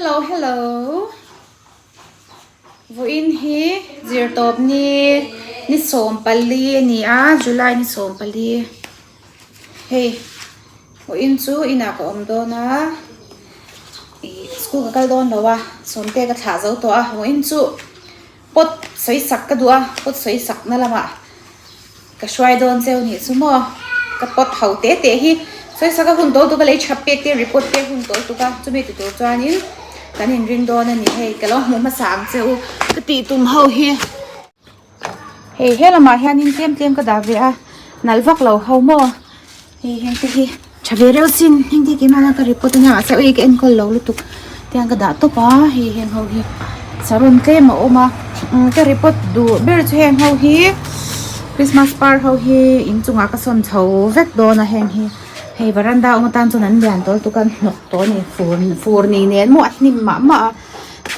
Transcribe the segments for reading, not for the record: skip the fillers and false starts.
Hello hello Vawiin hi zirtawp ni ni 14 a ni a July ni 14 hei vawiin chu inah ka awm dawn a ih school ka kal dawn lo a sawmte ka thlah zo tawh a vawiin chu pot sawi sak ka duh a pot sawi sak na lamah Ka hruai dawn cheu nih chu maw? Ka pot ho te te hi sawi sak a hun tawl tuk a lei thap pek te report pek hun tawl tuk a chumi ti tur chuanin kan inring dawn a ni hei ka lo hmuh hmasa ang che u ka tih tum ho hi. Hei he lamah hianin tlem tlem ka dah ve a nalh vak lo ho maw hei heng te hi tha ve reuh sin heng te hi keimah hian ka report ania mahse ui ka enkawl lo lutuk tiang ka dah tawp a hei heng ho hi saron tlem a awm a ka report duh ber chu heng ho hi christmas par ho hi inchungah ka sawn chho vek dawn a heng hi hei varanda awm atan chuan an lian tawl tuk a hnawk tawh a ni fur fur ni nen maw a hnim mah mah a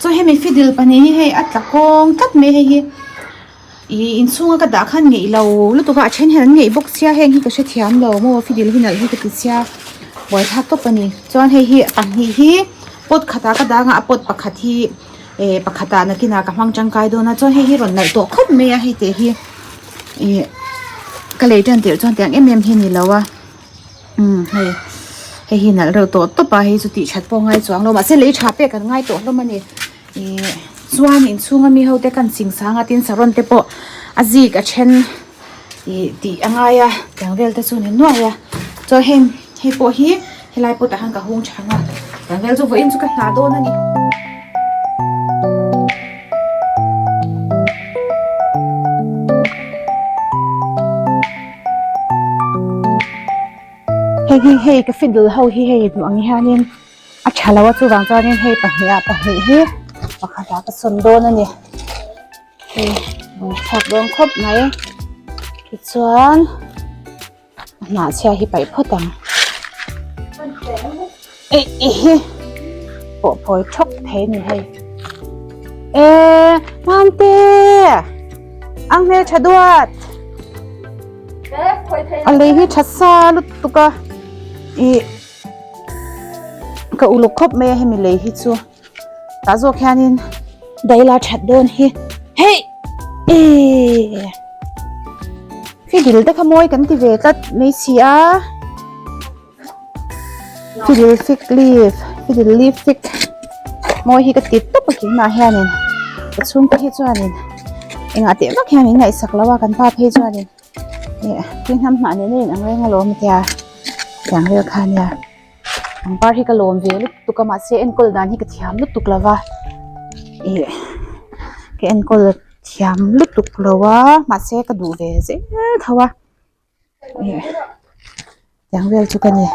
chuan hemi fiddle pahnih hi hei a tla kawng tlat mai hei hi. Ih inchhunga ka dah khan ngeih lo lutuk a a then hian an ngeih bawk sia heng hi ka hrethiam lo maw fiddle hi nalh hi ka ti sia buaithlak tawp a ni chuan hei hi pahnih hi pot khatah ka dang a a pot pakhat hi eh pakhatah nakinah ka hmang tangkai dawn a chuan hei hi rawn nalh tawh khawp mai a hei te hi ih ka lei tan tirh chuan tiang em em hi a ni lo a umm hei hei hi nalh reuh tawh tawp a hei chu tih that pawh a ngai chuang lo mahse lei tha pek an ngai tawh hlawm a ni. Ih chuan inchhunga mi ho te kan ching sang a tin saron te pawh a zik a then ih tih a ngai a tiang vel te chu ni nuai a chuan hei hei pawh hi helai pawt ah khan ka hung thang a tiang vel chu vawiin chu ka hna dawn a ni. Hei hi hei ka fiddle ho hi hei duh ang hianin. A tha lo a chuvang chuanin hei pahnih ah pahnih hi pakhat ah ka sawn dawn a ni hei rawn thlak dawn khawp mai tichuan a hnah chhia hi paih phawt ang eh eh hi pawh phawi thawk thei a ni hei eh Mamte ang hmeltha duat a lei hi tha sa lutuk a ih. Ka uluk khawp mai a hemi lei hi chu tah zawk hianin daila that dawn hi hei eee fiddle te kha mawi kan ti ve tlat mai si a fiddle fig leaf fiddle leaf fig mawi hi ka ti tawp a keimah hianin ka chhungte hi chuanin engah teh vak hian min ngaihsak lo a kan pa phei chuanin. Ih tui hnam hnah nen a in ang reng alawm tia tiang vel kha ania pangpar hi ka lawm ve lutuk a mahse enkawl dan hi ka thiam lutuk lo va ih ka enkawl thiam lutuk lo a mahse ka duh ve zel tho a ih tiang vel chu ka ni.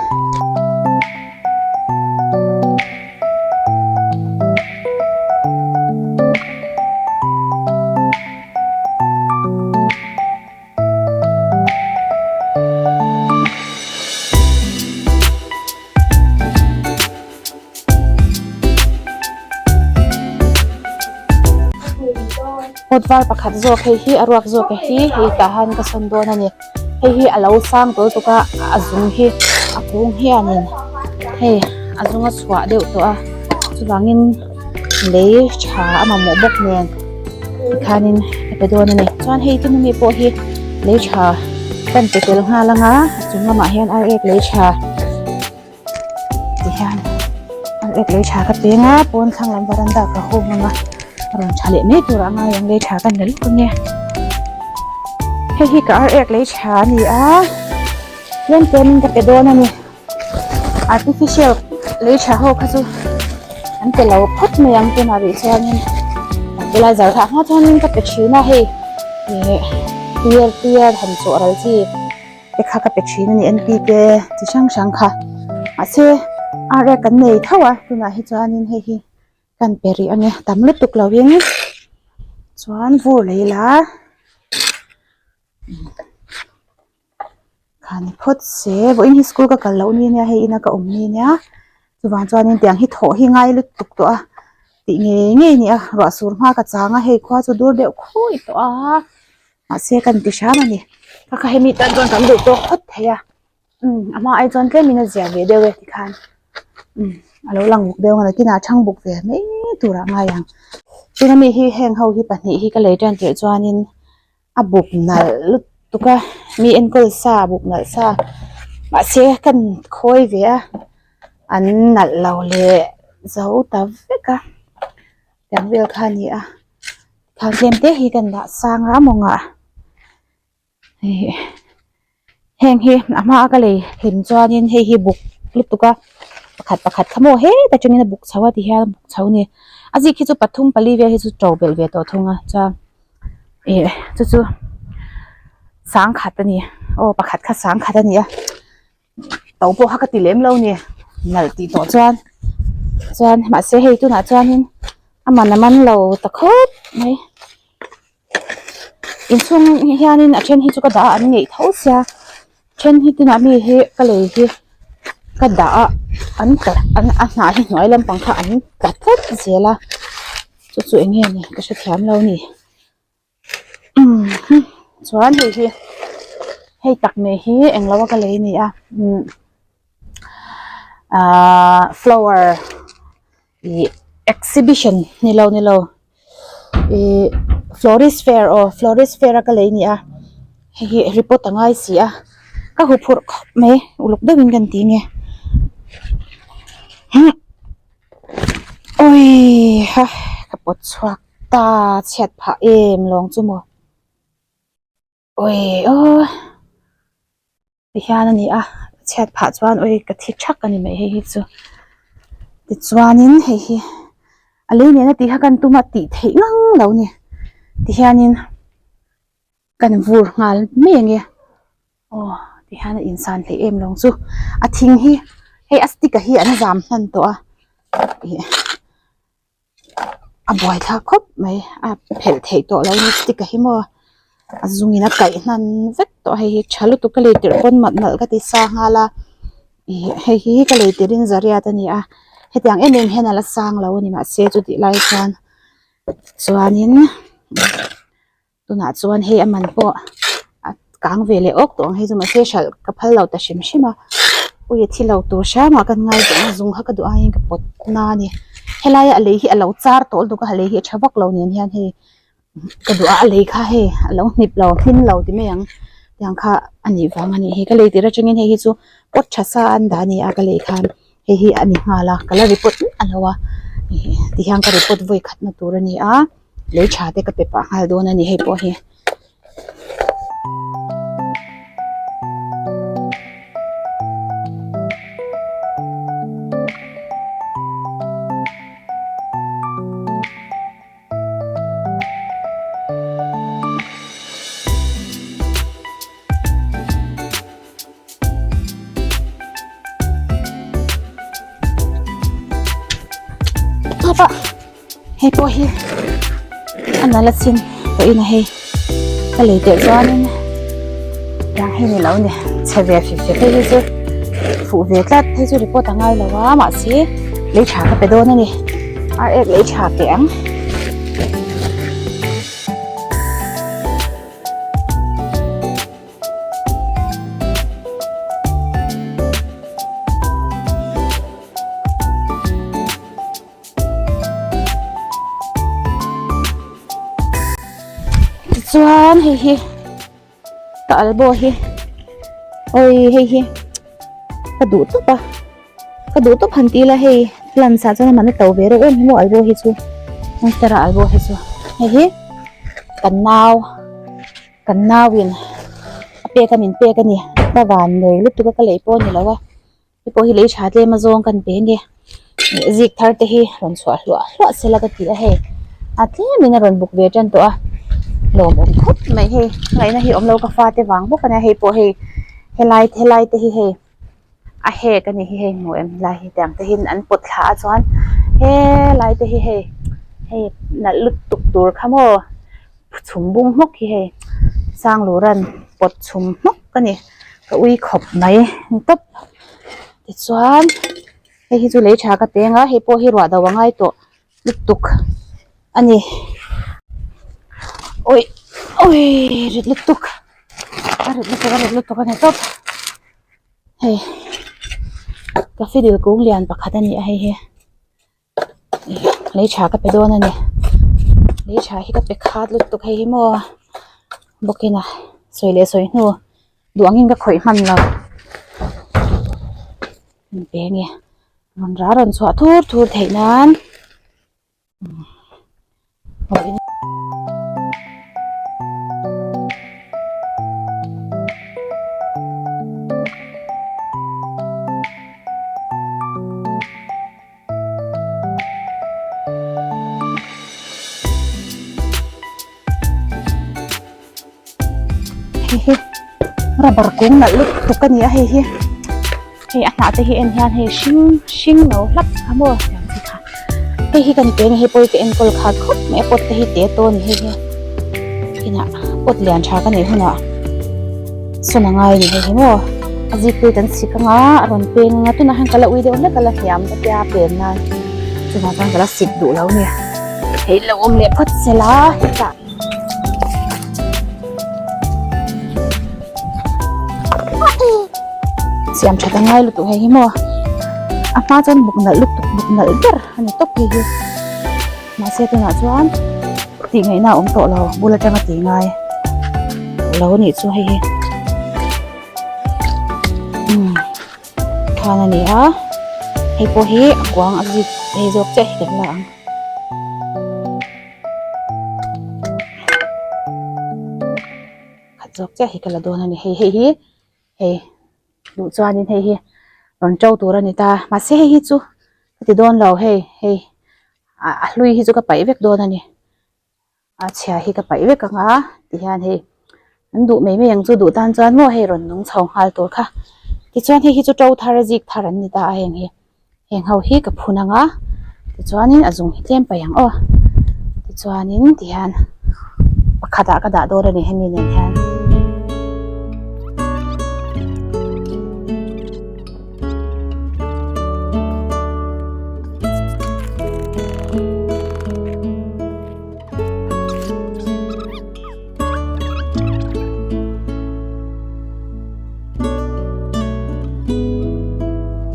Pot var pakhat zawk hei hi a ruak zawk a hi hei tah hian ka sawn dawn a ni hei hi a lo sang tawl tuk a a zung hi a kung hianin hei a zung a chhuah deuh tawh a chuvangin lei tha a mamawh bawk nen tikhanin ka pe dawn a ni chuan hei te mi pawh hi lei tha kan pe tel nghal ang a a chung lamah hian ar ek lei tha tihian ar ek lei tha ka peng a pawn thlang lam varanda ka hung ang a a rawn tha leh mai tur a ngai ang lei tha kan la lutuk ange hei hi ka ar ek lei tha a ni a tlem tlem in ka pe dawn a ni. Artificial lei tha ho kha chu an pe lo phawt mai ang tunah rih chuanin fertilizer kha hma chuanin ka pe thin a hei ih tuiar tuiar han chawh ral chi te kha ka pe thin a ni N P K chi hrang hrang kha mahse ar ek kan nei tho a tunah hi chuanin hei hi kan pe rih ange tam lutuk lovin chuan vur lei la. Khani phawt se vawiin hi school ka kal loh ni ania hei ina ka awm ni ania chuvang chuanin tiang hi thawh hi ngai lutuk tawh a tih ngei ngei a ni a ruah sur hma ka chang a hei khua chu dur deuh khawi tawh a mahse kan ti hram a ni kha kha hemi tan chuan kan duh tawk phawt thei a umm a hma ai chuan tlemin a zia ve deuh e tikhan. Umm a lo lang buk deuh ang a nakinah a chhang buk ve mai turah a ngai ang. Tuna mi hi heng ho hi pahnih hi ka lei tan tirh chuanin a buk nalh lutuk a mi enkawl sa buk nalh sa mahse kan khawi ve a an nalh lo leh zo ta vek a tiang vel kha a ni a thal tlem te hi kan dah sang a mawngah hei heng hi a hma a ka lei hlim chuanin hei hi buk lutuk a pakhat pakhat kha maw heta tangin a buk chho a tihian a buk chho a ni a zik hi chu pathum pali vel hi chu to belh ve tawh thung a chuan ih chu chu sangkhat a ni aw pakhat kha sangkhat a ni a to pawh kha ka ti lem lo a ni nalh tih tawh chuan chuan mahse hei tunah chuanin a man a man lo ta khawp mai. Inchhung hianin a then hi chu ka dah a an ngeih tho sia then hi tunah mi hi ka lei hi ka dah a an tla an a hnah hi hnuai lampang kha an tla tlat zel a chu chu eng nge ni ka hrethiam lo a ni umm chuan hei hi hei tak mai hi englo a ka lei a ni a umm ahh flower Ih exhibition ni lo ni lo ih florist fair aw florist fair a ka lei a ni a hei hi report a ngai si a ka huphurh khawp mai uluk deuhin kan ti nge huh awii ha ka pawt chhuak ta chhiat phah em lawng chu maw awii aw. Tihian a ni a chhiat phah chuan ui ka thi thak a ni mai hei hi chu tichuanin hei hi a lei nena tih kha kan tum a tih theih ngang lo a ni tihianin kan vur nghal mai ang e aw tihian a insan hleih em lo chu a thing hi hei a stick a hi an zam hman tawh a ih. A buaithlak khawp mai a phelh theih tawh lo ni stick a hi maw a zungin a kaih hnan vek tawh a hei hi tha lutuk ka lei tirh pawn mat nalh ka ti sa nghal a ih hei hi ka lei tirhin zariat a ni a hetiang em em hian a la sang lo a ni mahse chutih lai chuan chuanin. Tunah chuan hei a man pawh a kang ve leh awk tawh ang hei chu mahse hralh ka phal lo ta hrim hrim a ui a thi lo tur hram ah kan ngai tawh ang zung kha ka duh aiin ka pawt na a ni helaia a lei hi a lo char tawh lutuk a a lei hi a tha vak lo nen hian hei ka duh a a lei kha hei a lo hnip lo hlim lo ti mai ang tiang kha a nih vang a nih hi ka lei tir atangin hei hi chu pot tha sa an dah a ni a ka lei khan hei hi a ni nghal a ka la report a lo a tihian ka report vawi khat na tur a ni a. Lei tha te ka pe pah nghal dawn a ni hei pawh hi. Hei pawh hi a nal a chin pawhin a hei ka lei tirh chuanin tiang hei ni lo ni chhe ve fif fef hei hi chu fuh ve tlat hei chu report a ngai lo a mahse lei tha ka pe dawn a ni ar ek lei tha pe ang. Tichuan hei hi ka albaw hi awi hei hi ka duh tawp a ka duh tawp han ti ila hei plants ah chuan a man a to ve reuh em hi maw albaw hi chu monstera albaw hi chu hei hi kan nau kan nauin a pek a min pek a ni ka van nei lutuk a ka lei pawh a ni lo a. Hei pawh hi lei tha tlem a zawng kan pe nge zik thar te hi rawn chhuah hluah hluah sela ka ti a hei a tlemin a rawn buk ve tan tawh a lawmawm khawp mai hei ngaihna hi awm lo ka fate vang bawk a nia hei pawh hei helai helai te hi hei a hek a nih hi hei hmuh em helai hi tiang te hian an pawt thla a chuan helai te hi hei hei nalh lutuk tur kha maw chhum bung hmawk hi hei Sanglura'n pawt chhum hmawk a ni. Ka ui khawp mai ni tawp tichuan hei hi chu lei tha ka peng a hei pawh hi ruah do a ngai tawh lutuk a ni awi awi rit lutuk a rit lutuk a rit lutuk a ni tawp hei. Ka fidil kung lian pakhat a ni a hei hi lei tha ka pe dawn a ni lei tha hi ka pe khat lutuk hei hi maw bawkin a sawi leh sawi hnu duh angin ka khawih hman lo pe nge rawn rah rawn chhuah thur thur theih nan. Hei hi rubber kung nalh lutuk a ni a hei hi hei a hnah te hi en hian hei hring hring lo hlap kha maw tiang chi kha hei hi kan peng hei pawh hi ka enkawl khat khawp mai a pot te hi te tawn a ni hei hi inah pot lian tha ka neih hunah sawn a ngai a ni hei hi maw a zik pui kan chhik anga a rawn peng anga tunah hian ka la ui deuh hlek a la hniam ka tia pen nan chuvang chuan ka la sik duh lo a ni hei lo awm leh phawt sela hetah. Siam that a ngai lutuk hei hi maw a hma chuan buk nalh lutuk buk nalh ber a ni tawp hei hi mahse tunah chuan tih ngaihna a awm tawh lo bul atanga tih ngai lo a nih chu hei hi umm khan a ni a hei pawh hi a kuang a zip hei zawk chiah hi kan la ang. Khat zawk chiah hi ka la dawn a ni hei hei hi hei duh chuanin hei hi rawn to tur a ni ta mahse hei hi chu ka ti dawn lo hei hei a hlui hi chu ka paih vek dawn a ni a chhia hi ka paih vek ang a tihian hei an duh mai mai ang chu duh tan chuan maw hei rawn nung chho nghal tur kha tichuan hei hi chu to thar a zik thar an ni ta a heng hi. Heng ho hi ka phun ang a tichuanin a zung hi tlem paih ang aw tichuanin tihian pakhatah ka dah dawn a ni hemi nen hian.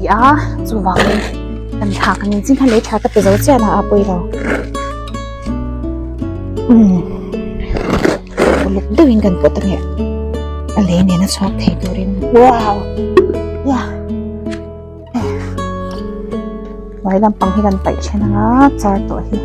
Ti a chuvangin kan thlak ang in kha lei tha ka pe zo chiah na a pawi lo umm uluk deuhin kan pawt ange a lei nen a chhuak thei turin wow ya hnuai lampang hi kan paih then anga char tawh hi.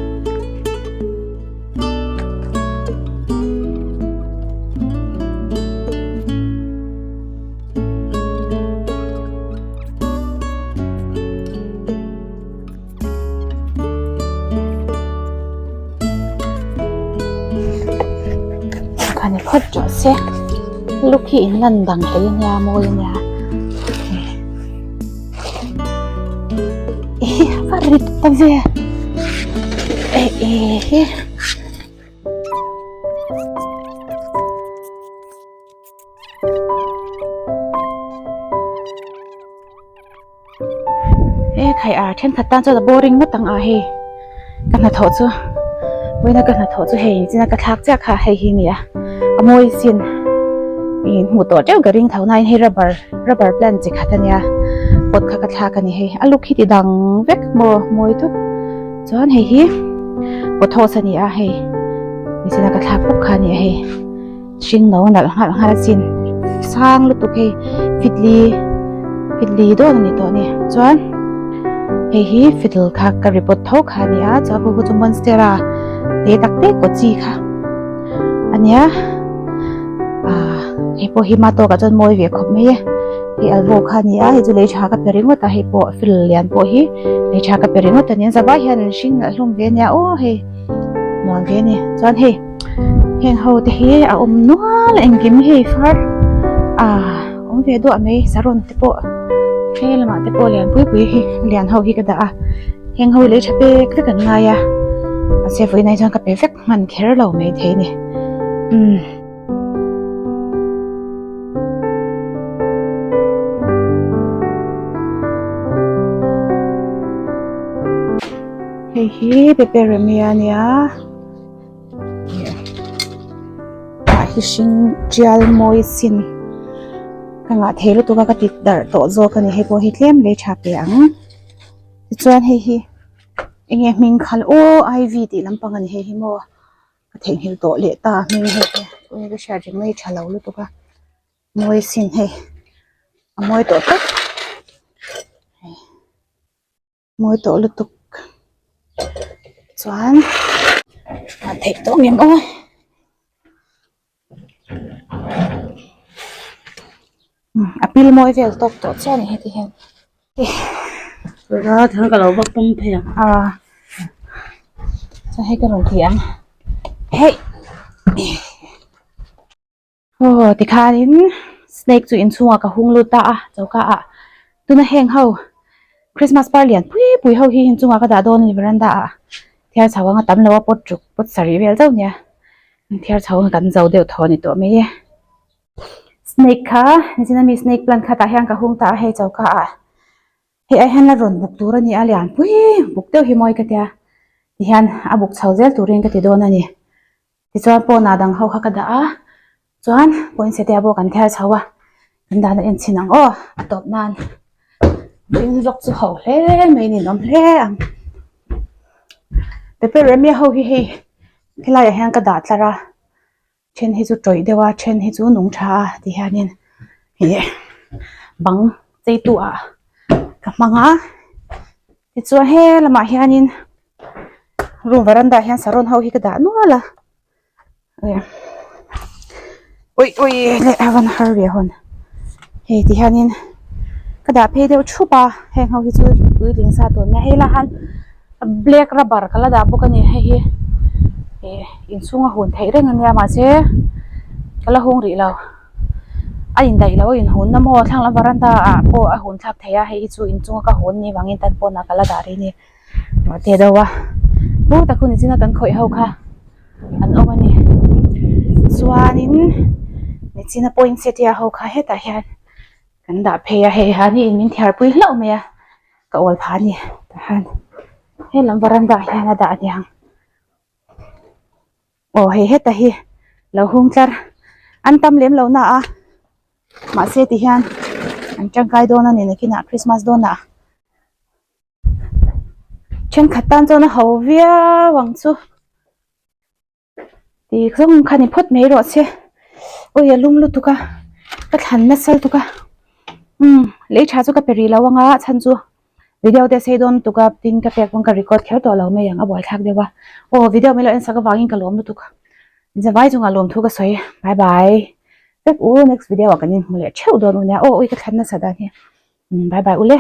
Khani phawt tawh se luk hi in lan dang hle ania mawi ania eh a rit ta ve eh eh. He khai a thenkhat tan chuan a boring ngawt ang a hei ka hnathawh chu vawiina ka hnathawh chu hei china ka thlak chiah kha hei hi a ni a a mawi sin ih hmuh tawh teuh ka ring tho nain hei rubber rubber plant chi khat a nia pot kha ka thlak a ni hei a luk hi ti dang vek maw mawi thawp chuan hei hi pothos a ni a hei nichina ka thlak bawk kha a ni a hei. Hring no nalh nghalh nghalh a chin sang lutuk hei fitli fitli dawn a ni tawh a ni chuan hei hi fiddle kha ka report tho kha a ni a chuan khu chu monstera te tak te kaw chi kha a nia ah hei pawh hi hma tawkah chuan mawi ve khawp mai e hei alvo kha a ni a hei chu lei tha ka pe ringawt a hei pawh fiddle lian pawh hi lei tha ka pe ringawt a ni a zavai hian an hring nalh hlawm ve a nia aw hei nuam ve a ni chuan hei. Heng ho te hi a awm nual engkim hei far ah awm ve duah mai saron te pawh he lamah te pawh lian pui pui hi lian ho hi ka dah a heng ho hi lei tha pek vek an ngai a mahse vawiin ah hi chuan ka pe vek hman kher lo mai thei a ni umm. Hei hi peperemia a nia. Ah hi hring tial mawi sin Ka ngah thei lutuk a ka ti darh tawh zawk a ni hei pawh hi tlem lei tha pe ang tichuan hei hi eng nge hming khal aw ivy tih lampang a ni hei hi maw ka theihnghilh tawh leh ta hming hei te eng nge ka hriat reng mai tha lo lutuk a mawi sin hei a mawi tawh tawp hei. Mawi tawh lutuk chuan a theih tawh ngem aw a pil mawi vel tawk tawh chiah a ni heti hian Ra thang ka lo va pawm phei ang a chuan hei ka rawn ti ang hei. Aw tikhanin snake chu inchhungah ka hung lut ta a choka ah tuna heng ho christmas par lian pui pui ho hi inchungah ka dah dawn a ni veranda ah thiar chho anga tam lo a pot ruk pot sarih vel zauh nia thiar chho anga kan zo deuh thaw a ni tawh mai e snake kha nichina mi snake plant kha tah hian ka hung ta a hei choka ah hei ai hian la rawn buk tur a ni a lian pui buk deuh hi mawi ka tia tihian a buk chho zel turin ka ti dawn a ni. Tichuan pawnah dang ho kha ka dah a, chuan poinsettia pawh kan thiar chho a, kan dahna en chhin ang aw a tawp nan in vlog chu ho hle mai ninawm hle ang. Peperemia ho hi hei helaiah hian ka dah tlar a, then hi chu tawih deuh a then hi chu nung tha a ti hianin ih bang cheitu ah ka hmang a, tichuan he lamah hianin. Room veranda ah hian saron ho hi ka dah nual a ui ui leh a van har ve hawn hei ti hianin ka dah phei deuh thup a heng ho hi chu puitling sa tawh nia hei lah han black rubber ka la dah bawk a ni hei hi ih inchhung a hun theih reng a nia mahse ka la hung rih lo a indaih loh a inhun na maw thlang lam veranda ah pawh a hun thlak thei a hei hi chu inchunga ka hun ni vangin tan pawnah ka la dah rih a ni. Mahte deuh a pu tak hun nichina kan khawih ho kha an awm a ni chuanin nichina poinsettia ho kha hetah hian kan dah phei a hei hani in min thiar pui hlauh mai a ka awl phah a ni tah hian helam varanda ah hian a dah aniang aw hei heta hi lo hung tlar an tam lem lo na a mahse ti hian an tangkai dawn a ni nakinah christmas dawnah. Thenkhat tan chuan a ho viau ang chu tih zawng kha ni phawt mai rawh se awi a lum lutuk a ka thlan nasa lutuk a umm lei tha chu ka pe rih lo ang a chhan chu video te a sei dawn lutuk a tin ka pek pawn ka record kher tawh lo mai ang a buaithlak deuh a aw video mai lo en sak avangin ka lawm lutuk zavai chungah lawmthu ka sawi bye bye vek u next video ah kan inhmu leh theuh dawn u nia aw ui ka thlan nasa dan hi. Bye bye ule.